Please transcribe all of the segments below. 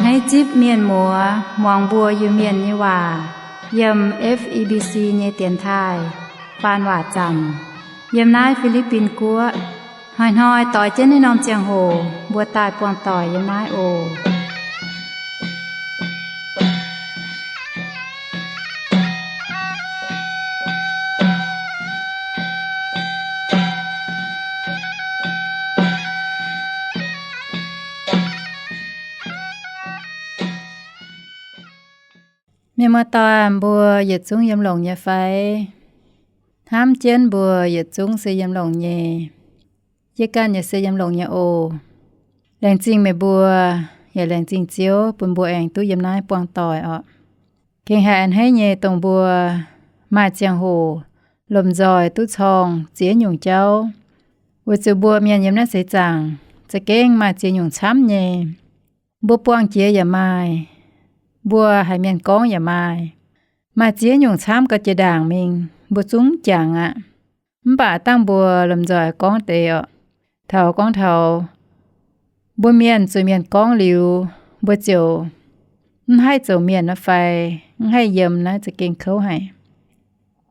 Naaiv zipv mienh muoz muangx mbuo Iu-Mienh nyei waac yiem F E B C nyei dienx taaih faan waac zaamc yiem naaiv Fi^li^bin Guoqv. Hnoi-hnoi doix jienv naaiv norm ziangh hoc mbuo daaih buangh doic yiem naaiv oc. Mienh muoz-doic, mbuo yietc zungv yiem longx nyei fai? Hnamv jienv mbuo yietc zungv se yiem longx nyei. Yie ganh yaac se yiem longx nyei oc. Laengz zingh meih mbuo, yaac laengz zingh Ziouv bun mbuo aengx duqv yiem naaiv buangh doic orqc. Gengh haiz a'hneiv nyei dongh mbuo maaih ziangh hoc lomh nzoih duqv corng ziex nyungc jauv, weic zuqc mbuo mienh yiem naaiv seix zaangc za'gengh maaih ziex nyungc camv nyei. Mbuo buangh jiex yaac maaih, mbuo haiz mienh gorngv yaac maaih. Maaih ziex nyungc camv gauh jiex ndaangc mingh, mbuo zungv jangx aqv. Mv baac dangh mbuo lomh nzoih gorngv deix orqc, taux gorngv taux mbuo mienh zuqc mienh gorngv liuz, mbuo ziouc mv haih zoux mienh naaiv fai mv haih yiem naaiv za'gengh kouv haic.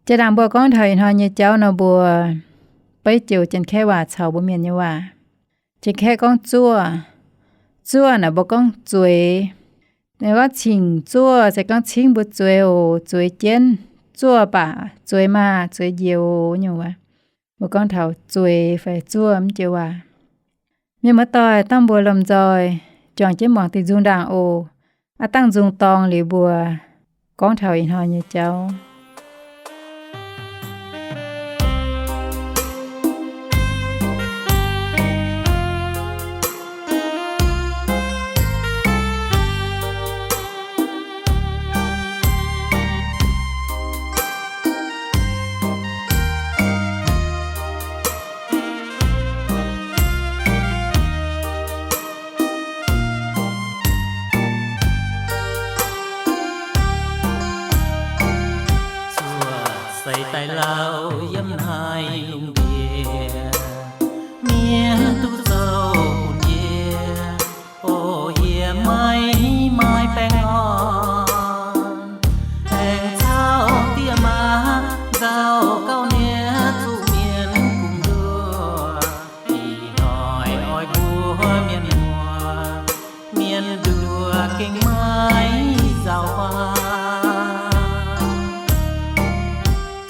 Jiex ndaangc mbuo gorngv taux ih hnoi nyei jauv nor, mbuo beiv joux Janx-Kaeqv waac caux mbuo mienh nyei waac. Janx-Kaeqv gorngv zuoqv. Zuoqv naaic mbuo gorngv zueiz. Gorngv cingx zuoqv se gorngv cingv mbuo zueiz oc, zueiz jienv. Zuoqv baac zueiz maah, zueiz njoux nyungc wuov. Mbuo gorngv taux zueiz fai zuoqv mv joux waac. Mienh muoz-doic, dangh mbuo lomh nzoih juangc jienv muangx deix nzung ndaangc oc. Aav dangh nzung dorng liuz mbuo gorngv taux ih hnoi nyei jauv. Zuoqv seix daaih lauh yiem naaiv lungh ndiev, mienh duqv zoux bun yie. O yie maiv maaih baengh orn, aengx caux diex maa nzauh gauh nie zuqc mienh kungx nduov. Ih hnoi oix mbuox mienh muoz, mienh nduov gengh maiv nzauh huaav.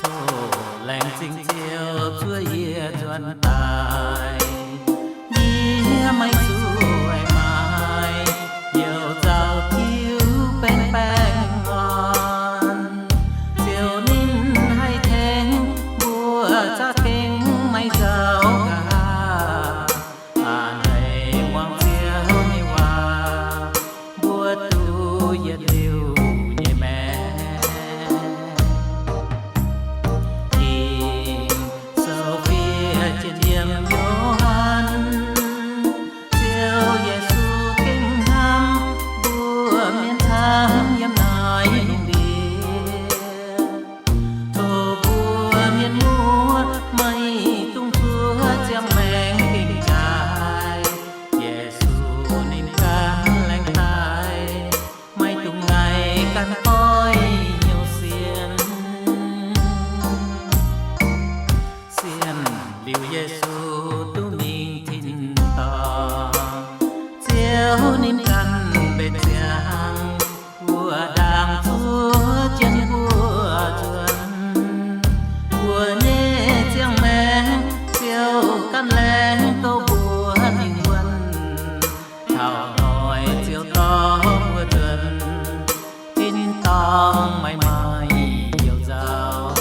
Tov laengz zingh Ziouv zuov yie nzuonx daaih, yie maiv zuqc maaiz youc nzauh diuv benx baengh orn. Ziouv ninh haih tengx mbuo za'gengh maiv nzauh gaax. A'hneiv muangx Ziouv nyei waac, mbuo duqv yietc liuz nyei maengc. Ging-Sou fiev jienv yiem Yo^han, Ziouv Yesu gengh hnamv mbuo mienh camv yiem naaiv lungh ndiev. Tov mbuo mienh muoz maiv dungx zuov ziangh maengc gengh jaaix. Yesu ninh ganh laengz daaih, maiv dungx ngaih gan goiv hnyouv sienh. Sienh liuz Yesu duqv mingh tin-dorngh, Ziouv ninh ganh mbenc ziangx wuov ndaangc zuov jienv mbuo nzuonx. Mbuo nyei ziangh maengc Ziouv ganh laengz douh mbuo mingh wuonv. Taux hnoi Ziouv dorh mbuo nzuonx, tin-dorngh maiv maaih youc nzauh.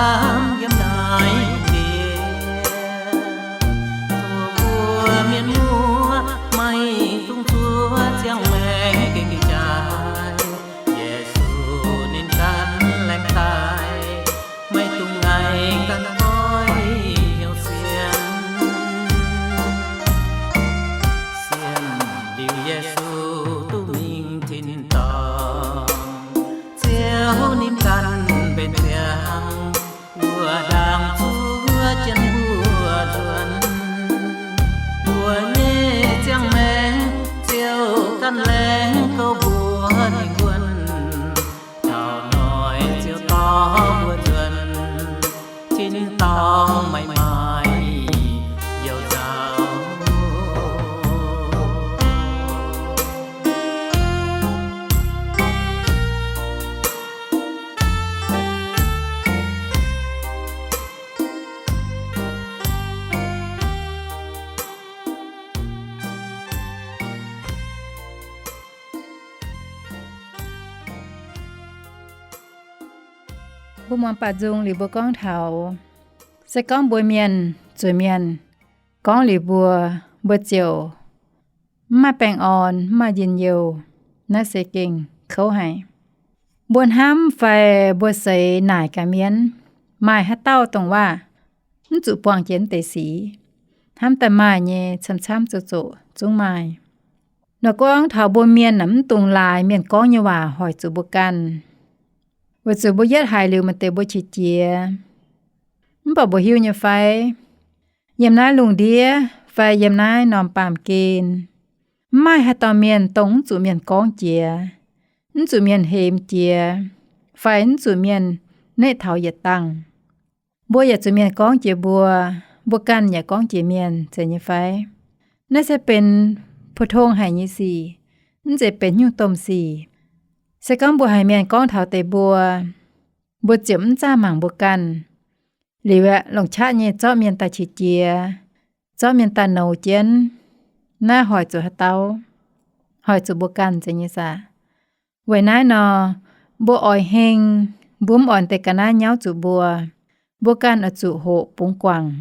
Hnamv yiem naaiv lungh ndiev, tov mbuo mienh muoz maiv dungx zuov ziangh maengc gengh jaaix. Yesu ninh ganh laengz daaih, maiv dungx ngaih ganh goiv hnyouv sienx. Sienx liuz Yesu duqv mingh tin-dorngh, Ziouv ninh ganh mbenc ziangx, wuov ndaangc zuov jienv mbuo nzuonx. Mbuo nyei ziangh maengc Ziouv ganh laengz kouv mbuo ninh wuonv. Taux noic Ziouv dorh mbuo nzuonx, tin-dorngh maiv maaih youh nzauh. Mbuo muangx baaux nzung liuz mbuo gorngv taux, se gorngv mbuo mienh zuqc mienh gorngv liuz mbuo, mbuo ziouc mv maaih baengh orn, mv maaih njien-youh. Naaiv se gengh kouv haic. Mbuo hnamv fai mbuo seix naaic gaax mienh, maaih haaix dauh dongh waac mv zuqc buangh jiex naaiv deix sic? Hnamv daaih maaih nyei, camv-camv zoqc zoqc zungv maaih. Nor gorngv taux mbuo mienh aah, mv dungx laaix mienh gorngv nyei waac hoic zuqc mbuo ganh, weic zuqc mbuo yietv haiz liuz maaih deix mbuo qiex jiez. Mv baac mbuo hiuv nyei fai, yiem naaiv lungh ndiev fai yiem naaiv norm baamh gen, mv maaih haaix dauh mienh dongh mv zuqc mienh gorngv jiex, mv zuqc mienh hemx jiex, fai mv zuqc mienh neqv taux yietc dangh. Mbuo yaac zuqc mienh gorngv jiex mbuo, mbuo ganh yaac gorngv jiex mienh, zeiz nyei fai? Naaiv se benx pou-tong haic nyei sic, mv zeiz benx nyungc domh sic. Se gorngv mbuo haiz mienh gorngv taux deix mbuo, mbuo ziouc mv zaah mangc mbuo ganh. Liuz aeqv, longc qaqv nyei zorqv mienh daaih qiex jiez, zorqv mienh daaih nouz jienv. Naaiv hoic zuqc haaix dauh? Hoic zuqc mbuo ganh, zeiz nyei saah? Weic naaiv nor, mbuo oix heng, mbuo mv oix deix ga'naaiv nyauv zuqc mbuo, mbuo ganh oix zuqc hoqc bungx guangc.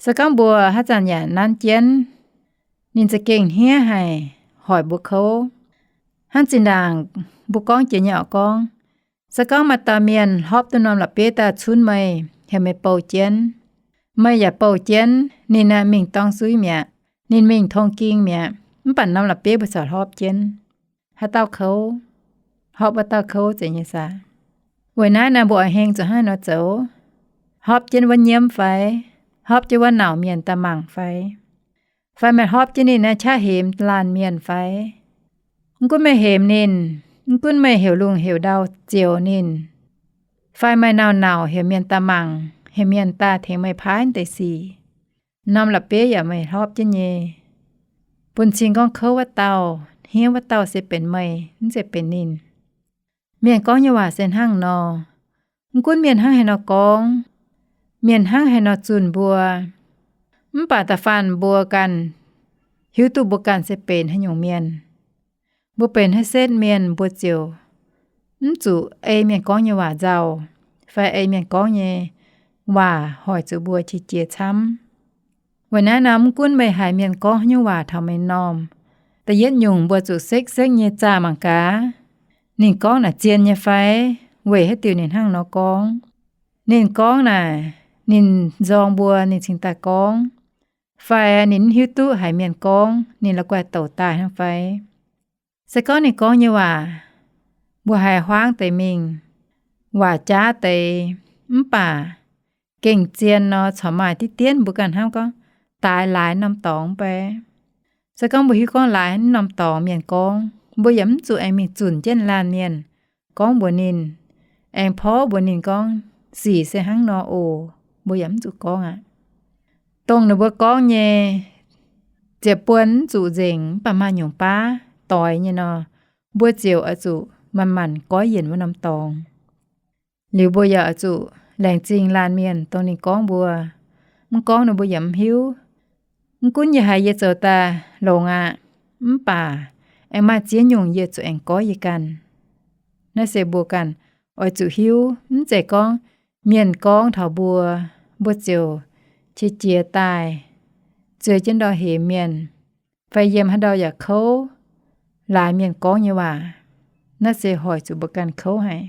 Se gorngv mbuo haaix zanc yaac nanv jienv, ninh za'gengh hniev haic, hoic mbuo kouv. Hnangv zinh ndaangc mbuo gorngv jiex nyei oix gorngv, se gorngv maaih dauh mienh hlopv duqv norm la'bieiv daaih cunv meih, heuc meih bouh jienv, meih yaac bouh jienv, ninh aeqv, mingh dorng suiv mi'aqv, ninh mingh tong ging mi'aqv, mv baac norm la'bieiv mbuo corc hlopv jienv. Haaix dauh kouv? Hlopv wuov dauh kouv, zeiz nyei saah? Weic naaiv naaic mbuo oix heng zuqc hnangv nor zoux. Hlopv jienv wuov nyiemv fai? Hlopv jienv wuov nauc mienh daaih mangc fai? Fai meih hlopv jienv ninh naaiv qaqv hemx laanh mienh fai? Mv gunv meih hemx ninh, mv gunv meih heuc lungh heuc ndau zioux ninh, fai meih nauc-nauc heuc mienh daaih mangc, heuc mienh daaih tengx meih paaiv deix sic, norm la'bieiv yaac meih hlopv jienv nyei. Bun cing gorngv kouv wuov dauh, hniev wuov dauh se benx meih, mv zeiz benx ninh. Mienh gorngv nyei waac se hnangv nor. Mv gunv mienh hnangv haaix nor gorngv, mienh hnangv haaix nor zunh mbuo, mv baac da'faanh mbuo ganh hiuv duqv mbuo ganh se benx haaix nyungc mienh. Mbuo benx haaix setv mienh, mbuo ziouc mv zuqc ei mienh gorngv nyei waac nzauh, fai ei mienh gorngv nyei waac hoic zuqc mbuo qiex jiez camv. Weic naaiv nor, mv gunv meih haiz mienh gorngv haaix nyungc waac taux meih m'normh, da'yietv nyungc mbuo zuqc sekv-sekv nyei zaah mangc gaax, ninh gorngv naaic zien nyei fai? Weic haaix diuc ninh hnangv nor gorngv? Ninh gorngv naaic, ninh nzorng mbuo ninh cingx daaih gorngv, fai ninh mv hiuv duqv haiz mienh gorngv, ninh la'guaih douc daaih hnangv fai? Se gorngv ninh gorngv nyei waac, mbuo haiz huaangv deix mingh, waac jaav deix, mv baac gengh zien nor, corc maaih diqv dienv mbuo ganh hnamv gorngv, daaix laaix norm dorngx mv bei. Se gorngv mbuo hiuv gorngv laaix norm dorngx mienh gorngv, mbuo yaac mv zuqc aengx mingh zunc jienv laanh mienh gorngv mbuox ninh, aengx porv mbuox ninh gorngv, sic se hnangv nor oc. Mbuo yaac mv zuqc gorngv aqv. Dongh ninh mbuo gorngv nyei, ziepc buonc mv zuqc nzengc, mv baac maaih nyungc baav doix nyei nor, mbuo ziouc oix zuqc manc-manc goiv yienc wuov norm dorngx. Liuz mbuo yaac oix zuqc laengz zingh laanh mienh dongh ninh gorngv mbuo. Mv gorngv nor mbuo yaac mv hiuv. Mv gunv yie haiz yie zoux daaih longx aqv, mv baac aengx maaih ziex nyungc yie zuqc aengx goiv yie ganh. Naaiv se mbuo ganh oix zuqc hiuv, mv zeiz gorngv mienh gorngv taux mbuo, mbuo ziouc qiex jiez daaih, zueiz jienv ndau-hemx mienh, fai yiem haaix ndau yaac kouv laaix mienh gorngv nyei waac. Naaiv se hoic zuqc mbuo ganh kouv haic.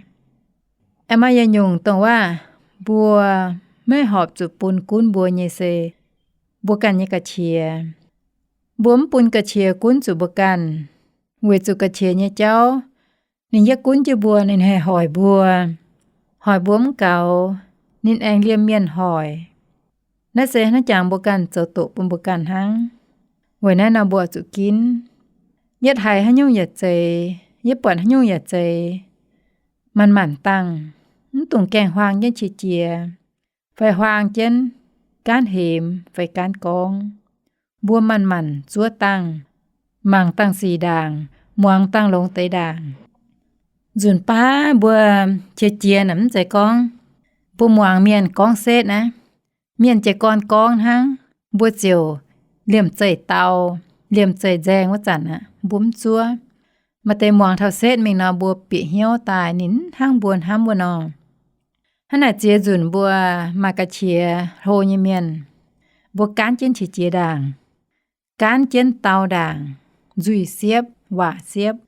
Aengx maaih yietc nyungc dongh waac mbuo maiv horpc zuqc bun gunv mbuo nyei se mbuo ganh nyei ga'qiex. Mbuo mv bun ga'qiex gunv zuqc mbuo ganh, weic zuqc ga'qiex nyei jauv, ninh yaac gunv jienv mbuo, ninh haih hoic mbuo, hoic mbuo mv gaux, ninh aengx liemh mienh hoic. Naaiv se hnangv jangx mbuo ganh zoux doqc bun mbuo ganh hnangv. Weic naaiv nor mbuo zuqc ginv. Yietv haiz haaix nyungc yaac zeiz, yietv buatc haaix nyungc yaac zeiz, manc-manc dangh, mv dungx gaengh huaang jienv qiex jiez, fai huaang jienv gaanv hemx fai gaanv gorngv. Mbuo manc-manc zuov dangh, mangc dangh sic ndaangc, muangx dangh longx deix ndaangc. Nzunc baav mbuo qiex jiez naaic mv zeiz gorngv mbuo muangx mienh gorngv setv naaiv, mienh jiez gorn gorngv hnangv, mbuo ziouc liemh zeih dau, liemh zeih nzaeng wuov zanc aqv, mbuo mv zuov. Maaih deix muangx taux setv mingh nor, mbuo bieqc hnyouv daaih ninh hnangv mbuo hnamv wuov nor. Hnangv naaic ziex nzunc mbuo maaih ga'qiex hlo nyei mienh, mbuo gaanv jienv qiex jiez ndaangc, gaanv jienv dau ndaangc, nzuih siepv, waac siepv.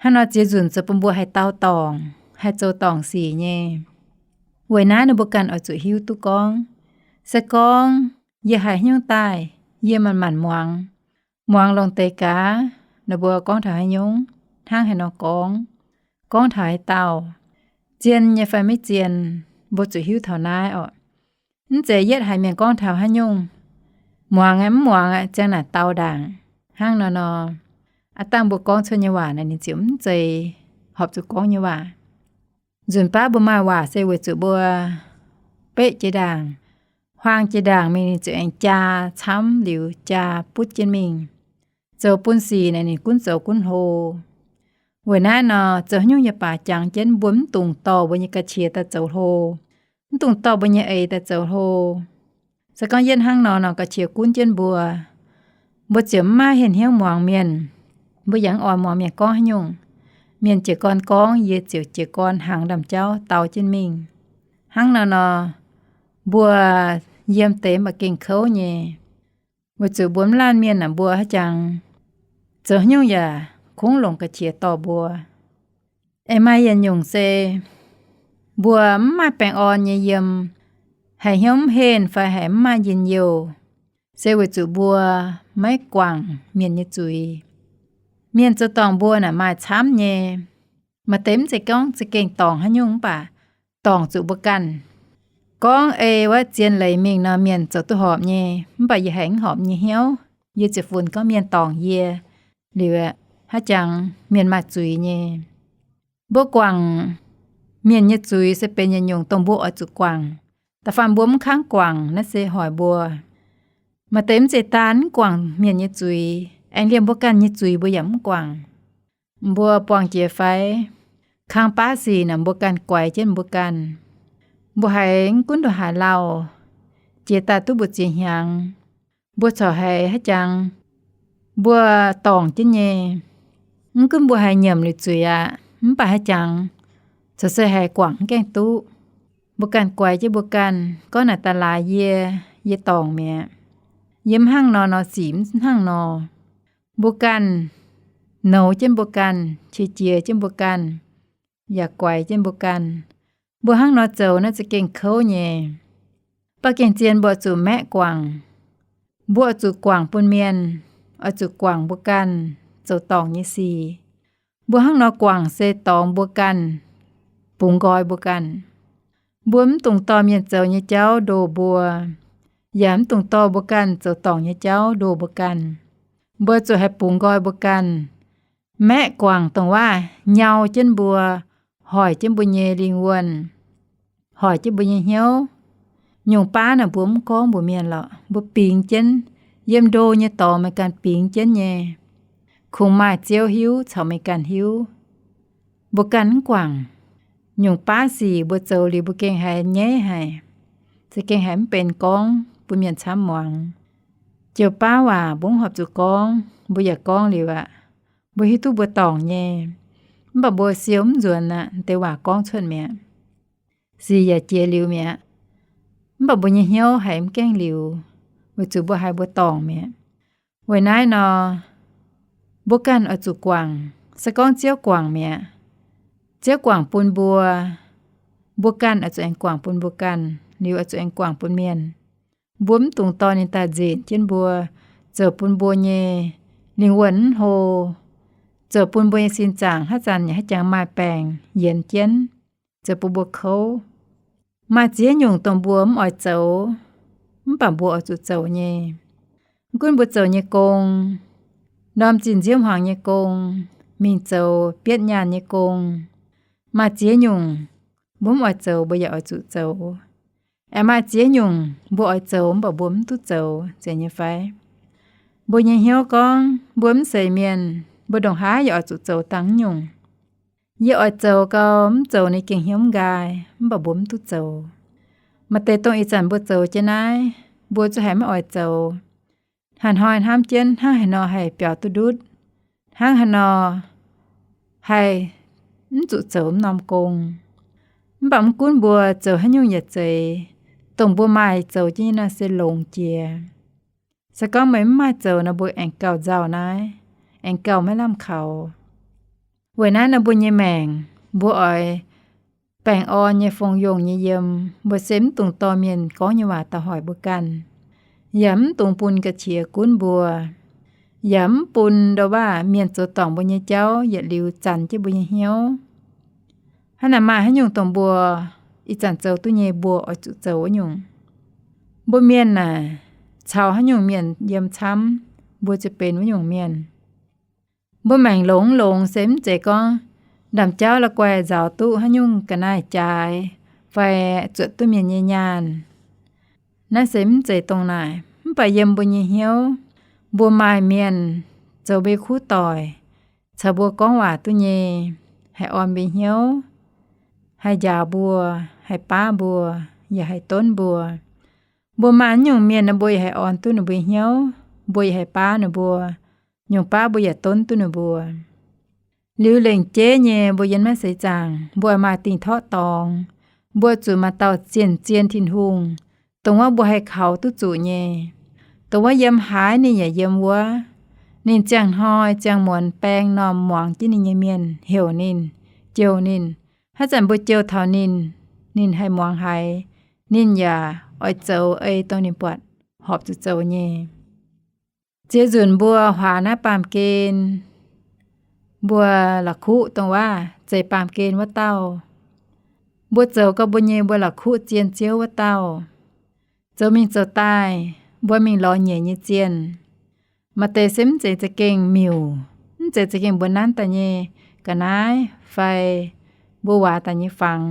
Hnangv nor ziex nzunc zoux bun mbuo haih dau dorngc, haih zoux dorngc sic nyei. Weic naaiv ninh mbuo ganh oix zuqc hiuv duqv gorngv, se gorngv yie haiz haaix nyungc daaih, yie manc-manc muangx, muangx longx deix gaax, ninh mbuo gorngv taux haaix nyungc, hnangv haaix nor gorngv, gorngv taux haaix dauh, zien nyei fai maiv zien, mbuo zuqc hiuv taux naaiv orqc. Mv zeiz yietv haiz mienh gorngv taux haaix nyungc, muangx aqv, mv muangx aqv, ziang naaic dau ndaangc. Hnangv nor nor, aav dangh mbuo gorngv cuotv nyei waac naaic ninh ziouc mv zeiz horpc zuqc gorngv nyei waac. Nzunc baav mbuo maaih waac se weic zuqc mbuo beqv jiex ndaangc, huaang jiex ndaangc mingh ninh ziouc aengx jaa camv liuz jaa butv jienv mingh. Zoux bun sic naaic ninh gunv zoux gunv hlo. Weic naaiv nor, zoux haaix nyungc yaac baac jangx jienv mbuo mv dungx dorh mbuo nyei ga'qiex daaih zoux hlo, mv dungx dorh mbuo nyei eix daaih zoux hlo. Se gorngv yietv hnangv nor nor, ga'qiex gunv jienv mbuo, mbuo ziouc mv maaih hienh hnyouv muangx mienh. Mbuo yaac mv oix muangx mienh gorngv haaix nyungc. Mienh jiez gorn gorngv, yie ziouc jiez gorn hnaangx ndaamv-jauv dau jienv mingh. Hnangv nor nor, mbuo yiem deix mv baac gengh kouv nyei. Weic zuqc mbuo mv laanh mienh naaic, mbuo haaix jangx zoux haaix nyungc yaac kungx longc ga'qiex dorh mbuo. Aengx maaih yietc nyungc se mbuo mv maaih baengh orn nyei yiem, haiz hnyouv mv henh fai haiz mv maaih njien-youh, se weic zuqc mbuo maiv guangc mienh nyei zuiz. Mienh zoux dorngc mbuo naaic maaih camv nyei. Maaih deix mv zeiz gorngv za'gengh dorngc haaix nyungc mv baac dorngc zuqc mbuo ganh. Gorngv ei wuov zien leiz mingh nor, mienh zoux duqv horpc nyei, mv baac yie haiz mv horpc nyei hnyouv, yie ziouc funx gorngv mienh dorngc yie liuz, haaix jangx mienh maaih zuiz nyei. Mbuo guangc mienh nyei zuiz se benx yietc nyungc dongh mbuo oix zuqc guangc. Da'faanh mbuo mv kangv guangc, naaiv se hoic mbuo. Maaih deix mv zeiz daan mv guangc mienh nyei zuiz, aengx liemh mbuo ganh nyei zuiz mbuo yaac mv guangc. Mbuo buangh jiex fai kang baav sic naaic, mbuo ganh guaix jienv mbuo ganh. Mbuo haiz mv gunv ndongc haaix lauh jiex daaih duqv mbu'ziex hnyangx, mbuo corc haiz haaix jangx mbuo dorngc jienv nyei. Mv gunv mbuo haiz nyiemc liuz zuiz aqv, mv baac haaix jangx corc se haiz guangc mv gaengh duqv. Mbuo ganh guaix jienv mbuo ganh, gorngv naaic daaih laaix yie, yie dorngc mi'aqv. Yie mv hnangv nor nor sic mv hnangv nor. Mbuo ganh nouz jienv mbuo ganh, qiex jiez jienv mbuo ganh, yaac guaix jienv mbuo ganh. Mbuo hnangv nor zoux naaiv za'gengh kouv nyei. Mv baac gengh zien mbuo oix zuqc maeqv guangc. Mbuo oix zuqc guangc bun mienh, oix zuqc guangc mbuo ganh zoux dorngc nyei sic. Mbuo hnangv nor guangc se dorngx mbuo ganh, bungx nqoi mbuo ganh. Mbuo mv dungx dorh mienh zoux nyei jauv ndoh mbuo, yaac mv dungx dorh mbuo ganh zoux dorngc nyei jauv ndoh mbuo ganh. Mbuo zuqc haih bungx nqoi mbuo ganh, maeqv guangc dongh waac nyau jienv mbuo, hoic jienv mbuo nyei lingh wuonh, hoic jienv mbuo nyei hnyouv. Nyungc baav naaic mbuo mv gorngv mbuox mienh lorqc, mbuo bingx jienv, yiem ndo nyei dorngx meih ganh bingx jienv nyei. Kungx maaih Ziouv hiuv caux meih ganh hiuv. Mbuo ganh mv guangc. Nyungc baav sic mbuo zoux liuz mbuo gengh haiz nyaiv haic, za'gengh haiz mv benx gorngv bun mienh camv muangx. Jiu-baauv waac mbuo mv horpc zuqc gorngv, mbuo yaac gorngv liuz aqv. Mbuo hiuv duqv mbuo dorngc nyei, mv baac mbuo siou mv nzuonx aqv, deix waac gorngv cuotv mi'aqv. sic yaac jiex liuz mi'aqv. Mv baac mbuo nyei hnyouv haiz mv gaengh liuz, weic zuqc mbuo haiz mbuo dorngc mi'aqv. Weic naaiv nor, mbuo ganh oix zuqc guangc. Se gorngv Ziouv guangc mi'aqv, Ziouv guangc bun mbuo, mbuo ganh oix zuqc aengx guangc bun mbuo ganh, liuz oix zuqc aengx guangc bun mienh. Mbuo mv dungx dorh ninh daaih nzengc jienv mbuo, zoux bun mbuo nyei lingh wuonh mv hlo, zoux bun mbuo nyei sin zaangc haaix zanc yaac haaix jangx maaih baengc yienx jienv, zoux bun mbuo kouv. Maaih ziex nyungc dongh mbuo mv oix zoux, mv baac mbuo oix zuqc zoux nyei. Mv gunv mbuo zoux nyei gong, ndorm zinh nziouv hmuangx nyei gong, mingh zoux bietv nyaanh nyei gong, maaih ziex nyungc mbuo mv oix zoux, mbuo yaac oix zuqc zoux. Aengx maaih ziex nyungc mbuo oix zoux mv baac mbuo mv duqv zoux, zeiz nyei fai? Mbuo nyei hnyouv gorngv mbuo mv zeiz mienh, mbuo ndongc haaix yaac oix zuqc zoux dangh nyungc. Yie oix zoux gau, mv zoux ninh gengh hnyouv mv nqaai, mv baac mbuo mv duqv zoux. Maaih deix dongh ih zanc mbuo zoux jienv naaiv, mbuo zuqc haiz maiv oix zoux. Haaix hnoi hnamv jienv hnangv haaix nor haih biaux duqv ndutv, hnangv haaix nor haih mv zuqc zoux mv norm gong. Mv baac mv gunv mbuo zoux haaix nyungc yaac zeiz, dongh mbuo maaih zoux jienv nyei naaiv se longx jiex. Se gorngv meih mv maaih zoux nor, mbuo aengx gauh nzauh naaiv, aengx gauh maiv lamh kaux. Weic naaiv nor mbuo nyei maengc, mbuo oix baengh orn nyei fongc yongh nyei yiem. Mbuo se mv dungx dorh mienh gorngv nyei waac daaih hoic mbuo ganh, yaac mv dungx bun ga'qiex gunv mbuo, yaac mv bun ndo waav mienh zoux dorngc mbuo nyei jauv yietc liuz zanc jienv mbuo nyei hnyouv. Hnangv naaic maaih haaix nyungc dongh mbuo ih zanc zoux duqv nyei, mbuo oix zuqc zoux wuov nyungc. Mbuo mienh naaic, caux haaix nyungc mienh yiem camv, mbuo ziouc benx wuov nyungc mienh. Mbuo maengc longx longx se mv zeiz gorngv ndaamv-jauv la'guaih nzaaux duqv haaix nyungc ga'naaiv jaaix fai zuotc duqv mienh nyei nyaanh. Naaiv se mv zeiz dongh naaic. Mv baac yiem mbuo nyei hnyouv, mbuo maaih mienh zoux mbuo nyei kuv doic, caux mbuo gorngv waac duqv nyei, haih orn mbuo nyei hnyouv, haih njaaux mbuo, haih baav mbuo, yaac haih donv mbuo. Mbuo maaih nyungc mienh nor, mbuo yaac haih orn duqv ninh mbuo nyei hnyouv, mbuo yaac haih baav ninh mbuo, nyungc baav mbuo yaac donv duqv ninh mbuo. Liuz lengc jeiv nyei mbuo yiem naaiv seix zaangc, mbuo maaih dingc torqv dorngx, mbuo zuqc maaih dauh zien-zien Tin-Hungh, dongh wuov mbuo haih kaux duqv zuqc nyei. Dongh wuov yiem haaix ninh yaac yiem wuov. Ninh ziangh hnoi ziangh muonz baeng m'normh muangx jienv ninh nyei mienh, heuc ninh, jouh ninh. Haaix zanc mbuo jouh taux ninh, ninh haih muangx haiz. Ninh yaac oix zoux ei dongh ninh buatc horpc zuqc zoux nyei. Ziex nzunc mbuo huaax naaiv baamh gen, mbuo la'kuqv dongh waav zeiz baamh gen wuov dauh. Mbuo zoux gau mbuo nyei, mbuo la'kuqv zien Ziouv wuov dauh. Zoux mingh zoux daaih, mbuo mingh lorz nyeic nyei zienh. Maaih deix se mv zeiz za'gengh miuc, mv zeiz za'gengh mbuo nanv daaih nyei ga'naaiv fai mbuo waac daaih nyei fangx.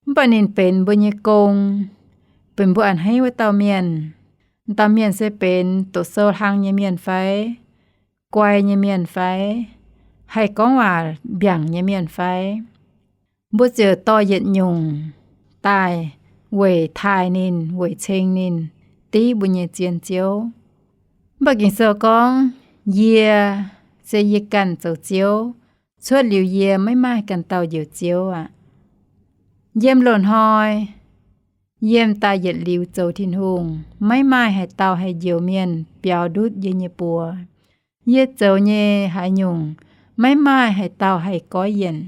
Mv baac ninh benx mbuo nyei gong, benx mbuo a'hneiv wuov dauh mienh. Dauh mienh se benx doqc sou hlang nyei mienh fai, guai nyei mienh fai, haih gorngv waac mbiaangc nyei mienh fai, mbuo ziouc dorh yietc nyungc daaih weic taaih ninh, weic ceng ninh, div mbuo nyei zien Ziouv. Mv baac Ging-Sou gorngv, yie, se yie ganh zoux Ziouv. Cuotv liuz yie maiv maaih ganh dauh njoux Ziouv aqv. Yiem loz-hnoi, yiem daaih yietc liuz zoux Tin-Hungh, maiv maaih haaix dauh haih njoux mienh biaux ndutv yie nyei buoz. Yie zoux nyei haaix nyungc, maiv maaih haaix dauh haih goiv yienc.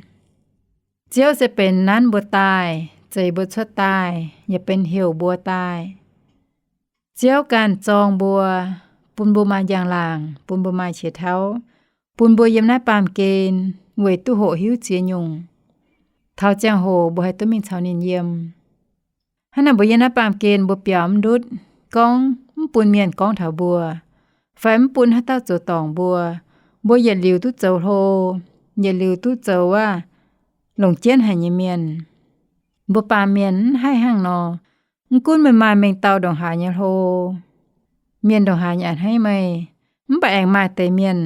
Ziouv se benx nanv mbuo daaih, zeix mbuo cuotv daaih, yaac benx heuc mbuo daaih. Ziouv ganh zorng mbuo, bun mbuo maaih njang-laangc, bun mbuo maaih qiex tauv, bun mbuo yiem naaiv baamh gen weic duqv hoqc hiuv ziex nyungc, taux ziangh hoc mbuo haih duqv mingh caux ninh yiem. Hnangv naaic mbuo yiem naaiv baamh gen mbuo biaux mv ndutv, gorngv mv bun mienh gorngv taux mbuo, fai mv bun haaix dauh zoux dorngc mbuo, mbuo yietc liuz duqv zoux hlo, yietc liuz duqv zoux wuov longc jienv haic nyei mienh. Mbuo baamh mienh mv haih hnangv nor. Mv gunv meih maaih mengh dauh ndongc haaix nyei hlo, mienh ndongc haaix nyei a'hneiv meih, mv baac aengx maaih deix mienh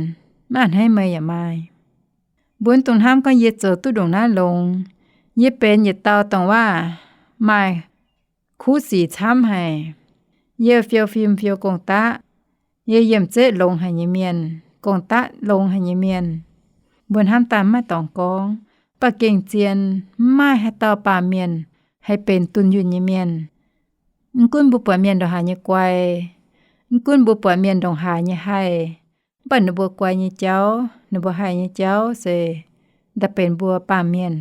mv a'hneiv meih yaac maaih. Mbuo mv dungx hnamv gorngv yie zoux duqv ndongc naaiv longx, yie benx yietc dauh dongh waav maaih kuv sic camv haic. Yie fiou fim fiou gong-daqv, yie yiem zeiv longx haic nyei mienh, gong-daqv longx haic nyei mienh. Mbuo hnamv daaih mv maaih dorngx gorngv, mv baac gengh zien, mv maaih haaix dauh baamh mienh haih benx dunh yunh nyei mienh. Mv gunv mbuo buatc mienh ndongc haaix nyei guai, mv gunv mbuo buatc mienh ndongc haaix nyei haih, mv baac ninh mbuo guai nyei jauv, ninh mbuo haih nyei jauv se daaih benx mbuo baamh mienh.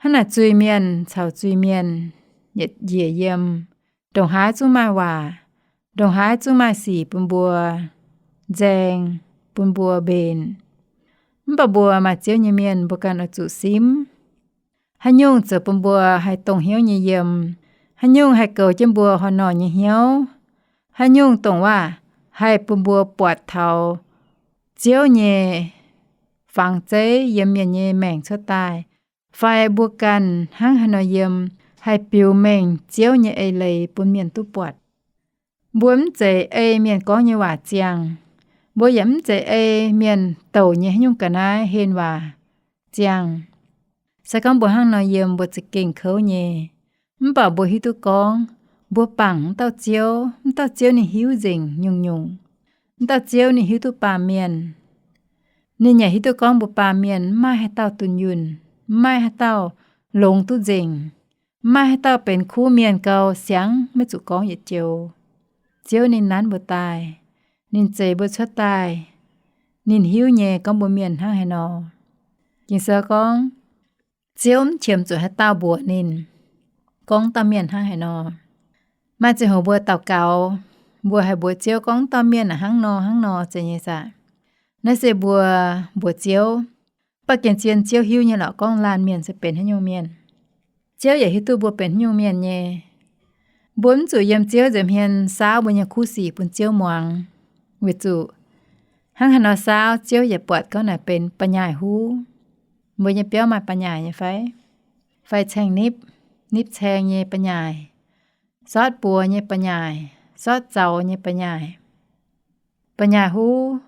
Hnangv naaic zuiz-mienh caux zuiz-mienh yietc njiec yiem, ndongc haaix zungv maaih waac, ndongc haaix zungv maaih sic bun mbuo nzaeng, bun mbuo mbenc. Mv baac mbuo maaih Ziouv nyei mienh, mbuo ganh oix zuqc simv. Haaix nyungc zoux bun mbuo haih dongh hnyouv nyei yiem, haaix nyungc haih goux jienv mbuo horh norh nyei hnyouv, haaix nyungc dongh waac haih bun mbuo buatc taux Ziouv nyei fangx zeiv yiem mienh nyei maengc cuotv daaih, fai mbuo ganh hnangv haaix nor yiem, haih biux mengh Ziouv nyei eix leiz bun mienh duqv buatc. Mbuo mv zeiz ei mienh gorngv nyei waac ziangh. Mbuo yaac mv zeiz ei mienh douc nyei haaix nyungc ga'naaiv hlen waac ziangh. Se gorngv mbuo hnangv nor yiem, mbuo za'gengh kouv nyei. Mv baac mbuo hiuv duqv gorngv mbuo bangc wuov dauh Ziouv, wuov dauh Ziouv ninh hiuv nzengc nyungc-nyungc. Wuov dauh Ziouv ninh hiuv duqv baamh mienh. Ninh yaac hiuv duqv gorngv mbuo baamh mienh mv maaih haaix dauh dunh yunh, mv maaih haaix dauh longx duqv nzengc, mv maaih haaix dauh benx kuv mienh gau siangx maiv zuqc gorngv yietc joux. Ziouv ninh nanv mbuo daaih, ninh zeix mbuo cuotv daaih, ninh hiuv nyei gorngv mbuo mienh hnangv haaix nor. Ging-Sou gorngv, Ziouv mv qiemx zuqc haaix dauh mbuox ninh gorngv dauh mienh hnangv haaix nor. Maaih ziangh hoc mbuo daux gaux, mbuo haih mbuox Ziouv gorngv dauh mienh hnangv nor hnangv nor zeiz nyei saah? Naaiv se mbuo mbuox Ziouv. Mv baac gengh zien Ziouv hiuv nyei lorqc gorngv laanh mienh se benx haaix nyungc mienh. Ziouv yaac hiuv duqv mbuo benx haaix nyungc mienh nyei. Mbuo mv zuqc yiem Ziouv nza'hmien saauv mbuo nyei kuv sic bun Ziouv muangx, weic zuqc hnangv haaix nor saauv Ziouv yaac buatc gorngv naaic benx ba'nyaaic huv. Mbuo nyei biauv maaih ba'nyaaic nyei fai? Fai caeng-nipv, nipv caeng nyei ba'nyaaic, sortv buoz nyei ba'nyaaic, sortv zaux nyei ba'nyaaic. Ba'nyaaic huv,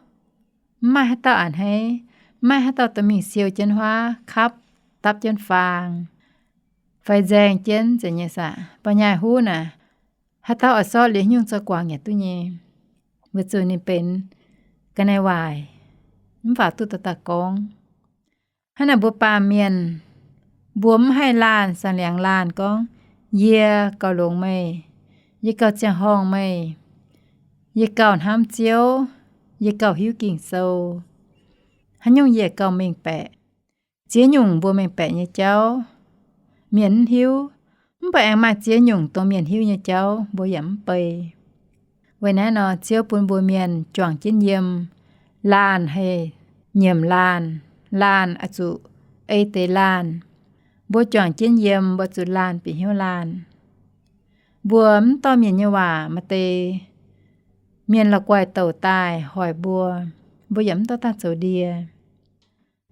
mv maaih haaix dauh a'hneiv, mv maaih haaix dauh dorh mingh siou jienv huaav kapv, dapv jienv faang, fai nzaeng jienv zeiz nyei saah? Ba'nyaaic huv naaic, haaix dauh oix sortv liuz haaix nyungc zoux guangc yaac duqv nyei, weic zuqc ninh benx ga'naaiv-waaic, mv faaux duqv dauh dauh gorngv. Hnangv naaic mbuo baamh mienh, mbuo mv haih laanh, saeng liangx laanh gorngv, yie gauh longx meih, yie gauh ziangh horngh meih, yie gauh hnamv Ziouv, yie gauh hiuv Ging-Sou. Haaix nyungc yie gauh mengh baeqc. Ziex nyungc mbuo mengh baeqc nyei jauv, mienh mv hiuv. Mv baac aengx maaih ziex nyungc dongh mienh hiuv nyei jauv mbuo yaac mv bei. Weic naaiv nor Ziouv bun mbuo mienh juangc jienv yiem, laanh haih nyiemc laanh, laanh oix zuqc ei deix laanh. Mbuo juangc jienv yiem, mbuo zuqc laanh bieqc hnyouv laanh. Mbuo mv dorh mienh nyei waac, maaih deix mienh la'guaih douc daaih hoic mbuo, mbuo yaac mv dorh daaih zoux ndie.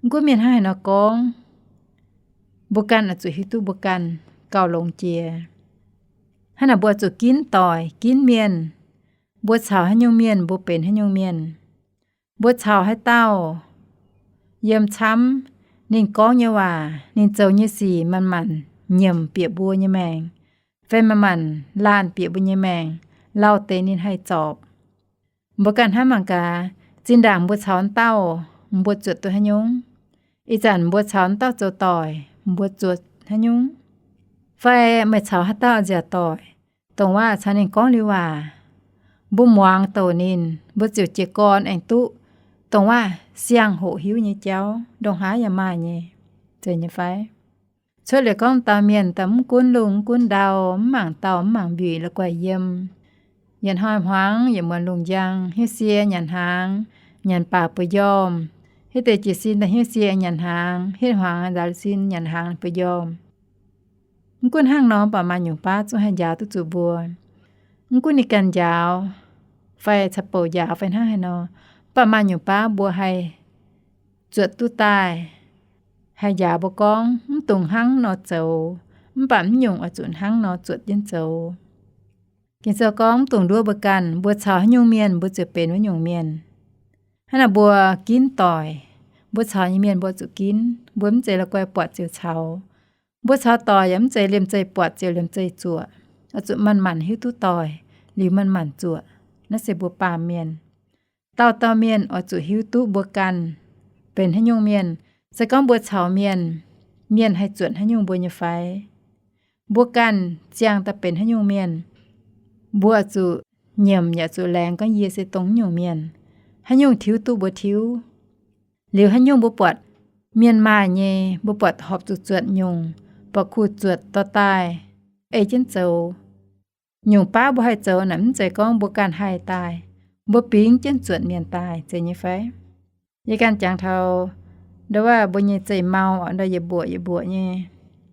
Mv gunv mienh hnangv haaix nor gorngv, mbuo ganh oix zuqc hiuv duqv mbuo ganh gauh longx jiex. Hnangv naaic mbuo zuqc ginv doic, ginv mienh. Mbuo caux haaix nyungc mienh, mbuo benx haaix nyungc mienh. Mbuo caux haaix dauh yiem camv, ninh gorngv nyei waac, ninh zoux nyei sic manc-manc nyiemc bieqc mbuo nyei maengc, fai manc-manc laanh bieqc mbuo nyei maengc, lauh deix ninh haih zorpc. Mbuo ganh hnamv mangc gaax, zinh ndaangc mbuo caux wuov dauh, mbuo zuotc duqv haaix nyungc? Ih zanc mbuo caux wuov dauh zoux doic, mbuo zuotc haaix nyungc? Fai meih caux haaix dauh nziaauc doic, dongh waac caux ninh gorngv liuz waac, mbuo muangx douc ninh, mbuo ziouc jiez gorn aengx duqv dongh waac siang-hoc hiuv nyei jauv, ndongc haaix yaac maaih nyei, zeiz nyei fai? Cuotv liuz gorngv dauh mienh, dauh mv gunv lungh mv gunv ndau, mv mangc dauh mv mangc mbiuic la'guaih yiem, yietc hnoi hmuangx yietc muonz lungh njang, hiuv sie nyanc hnaangx, nyanc baac bueix njormh. Hitv deix jiez sin daaih hiuv sie nyanc hnaangx, hitv hmuangx nzaaux sin nyanc hnaangx bueix njormh. Mv gunv hnangv nor, mv baac maaih nyungc baav zungv haih njaaux duqv zuqc mbuo. Mv gunv ninh ganh njaaux fai caux bouc njaaux fai hnangv haaix nor, mv baac maaih nyungc baav mbuo haih zuotc duqv daaih, haih njaaux mbuo gorngv, mv dungx hnangv nor zoux, mv baac mv nyungc oix zuqc hnangv nor zuotc jienv zoux. Ging-Sou gorngv, mv dungx nduov mbuo ganh, mbuo caux haaix nyungc mienh, mbuo ziouc benx wuov nyungc mienh. Hnangv naaic mbuo ginv doic, mbuo caux nyei mienh mbuo zuqc ginv, mbuo mv zeiz la'guaih buatc ziouc caux. Mbuo caux doic yaac mv zeiz liemh zeih buatc ziouc liemh zeih zuoqc. Oix zuqc manc-manc hiuv duqv doic, liuz manc-manc zuoqc. Naaiv se mbuo baamh mienh. Dauh dauh mienh oix zuqc hiuv duqv mbuo ganh benx haaix nyungc mienh. Se gorngv mbuo caux mienh, mienh haih zuotc haaix nyungc mbuo nyei fai? Mbuo ganh ziangh daaih benx haaix nyungc mienh, mbuo zuqc nyiemc yaac zuqc laengz gorngv yie se dongh nyungc mienh. Haaix nyungc tiuv duqv mbuo tiuv. Liuz haaix nyungc mbuo buatc mienh maaih nyei, mbuo buatc horpc zuqc zuotc nyungc, buatc kuh zuotc dorh daaih ei jienv zoux. Nyungc baav mbuo haih zoux naaic mv zeiz gorngv mbuo ganh haih daaih, mbuo bingx jienv zuotc mienh daaih zeiz nyei fai? Yie ganh jangx taux ndau wuov mbuo nyei zeiv-mau oc, ndau yietc mbuoqc yietc mbuoqc nyei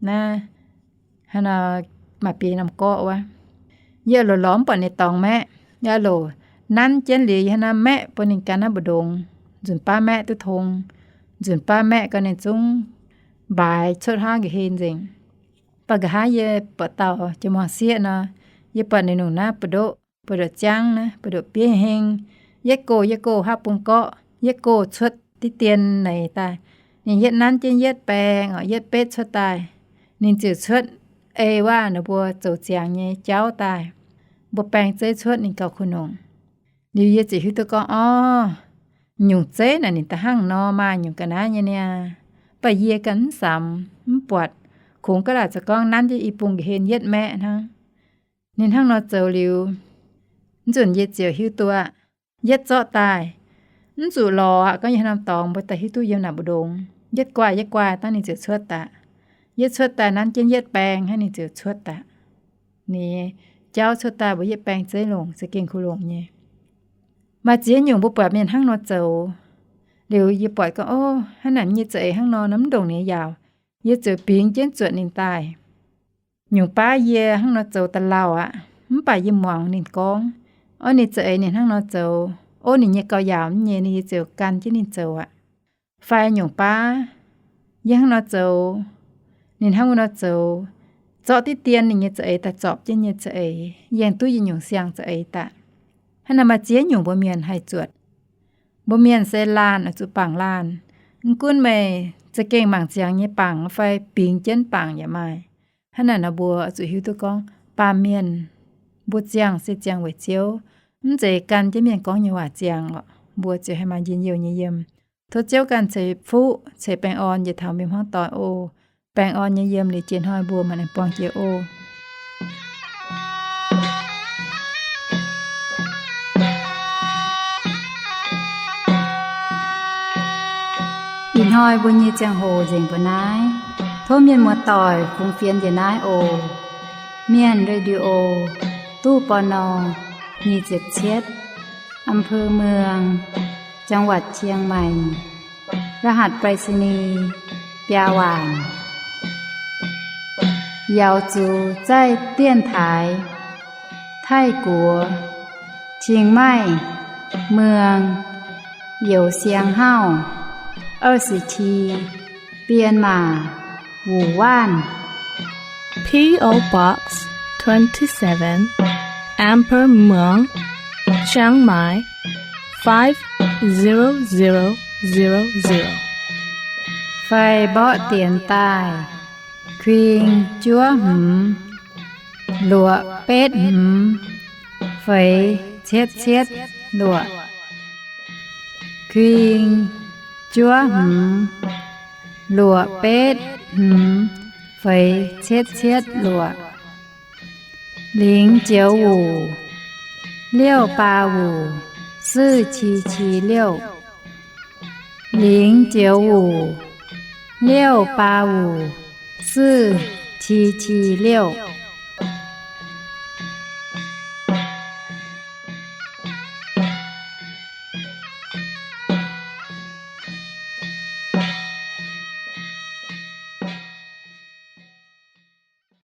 naaiv, hnangv nor maaih biei norm gorqv wuov. Yie loc lorz mv buatc ninh dorngx maeqv. Yie loc nanv jienv liuz yie hnangv naaiv maeqv bun ninh gan naaiv mbu'ndongx. Nzunc baav maeqv duqv tong, nzunc baav maeqv gau ninh zungv mbaaix cuotv hnangv nqa'hlen nzengc. Baac nqa'haav yie buatc dauh jiex muangx sieqv nor, yie buatc ninh nungc naaiv buoz-ndoqv, buoz-ndoqv ziangv naaiv, buoz-ndoqv bieiv heng, yietv gox yietv gox haav bung gorqv, yietv gox cuotv diqv dien neix daaih. Ninh yietv nanv jienv yietv baeng oc, yietv betv cuotv daaih. Ninh ziouc cuotv ei waac naaiv mbuo zoux ziangx nyei jauv daaih. Mbuo baeng zeiv cuotv ninh gauh kuh nongc. Liuz yie ziouc hiuv duqv gorngv, orv, nyungc zeiv naaic ninh da'hnangv nor maaih nyungc ga'naaiv nyei niaa. Baac yie ganh mv samx mv buatc, kungx ga'laaic za'gorngv nanv jienv i bung nqa'hlen yietv maeqv hnangv. Ninh hnangv nor zoux liuz, nzunc yie ziouc hiuv duqv aqv. Yietv zorqv daaih, mv zuqc lorz aqv. Gorngv yie hnangv norm dorngx mbuo daaih hiuv duqv yiem naaic mbu'ndongx, yietv guaaih yietv guaaih dangh ninh ziouc cuotv daaih. Yietv cuotv daaih nanv jienv yietv baeng hnangv ninh ziouc cuotv daaih. Ninh jauv cuotv daaih mbuo yietv baeng zeiv longc za'gengh kuh longc nyei. Maaih ziex nyungc mbuo buatc mienh hnangv nor zoux. Liuz yie buatc gorngv, orv, hnangv naaic nyei za'eix hnangv nor, mv ndongc ninh nyei yaauc. Yie ziouc bingx jienv zuotc ninh daaih. Nyungc baav yie hnangv nor zoux da'lauh aqv, mv baac yie muangx ninh gorngv, orv, ninh za'eix ninh hnangv nor zoux, orv, ninh nyei gauh yaauc nyei, ninh yie ziouc gan jienv ninh zoux aqv. Fai nyungc baav yie hnangv nor zoux, ninh hnangv wuov nor zoux, zorqv diqv dien ninh nyei za'eix daaih zorpc jienv nyei za'eix, yie aengx duqv yie nyungc siang za'eix daaih. Hnangv naaic maaih ziex nyungc mbuo mienh haih zuotc. Mbuo mienh se laanh oix zuqc bangc laanh. Mv gunv meih za'gengh mangc ziangx nyei bangc fai bingx jienv bangc yaac maaih. Hnangv naaic nor mbuo oix zuqc hiuv duqv gorngv baamh mienh mbuo ziangh se ziangh weic Ziouv, mv zeiz gan jienv mienh gorngv nyei waac ziangh oc. Mbuo ziouc haih maaih njien-youh nyei yiem. Tov Ziouv ganh ceix fuqv ceix baengh orn njiec taux mienh hmuangv doic oc. Baengh orn nyei yiem liuz jiex hnoi mbuo mangc aengx buangh jiex oc. Ih hnoi mbuo nyei ziangh hoc nzengc mbuo naaiv. Tov mienh muoz-doic fungx fienx njiec naaiv oc. Mienh Radio, ตู้ ปณ. nyic ziepc cietv, อำเภอเมือง จังหวัดเชียงใหม่ รหัสไปรษณีย์ biaa waanc. 瑶族在电台 Taiv-Guoqv, Chiang Mai, Muang, Youh Siang Hauv, 二十七, Bienh Maac, Wuh Waanv. P O Box twenty-seven, Amber Muang, Chiang Mai, five zero zero zero zero. Fai mborqv dienx daaih, kuing juov hmz, luoqc betv hmz, feix cietv cietv luoqc. Kuing juov hmz, luoqc betv hmz, feix cietv cietv luoqc. 零九五, 六八五, 四七七六. 零九五, 六八五, 四七七六.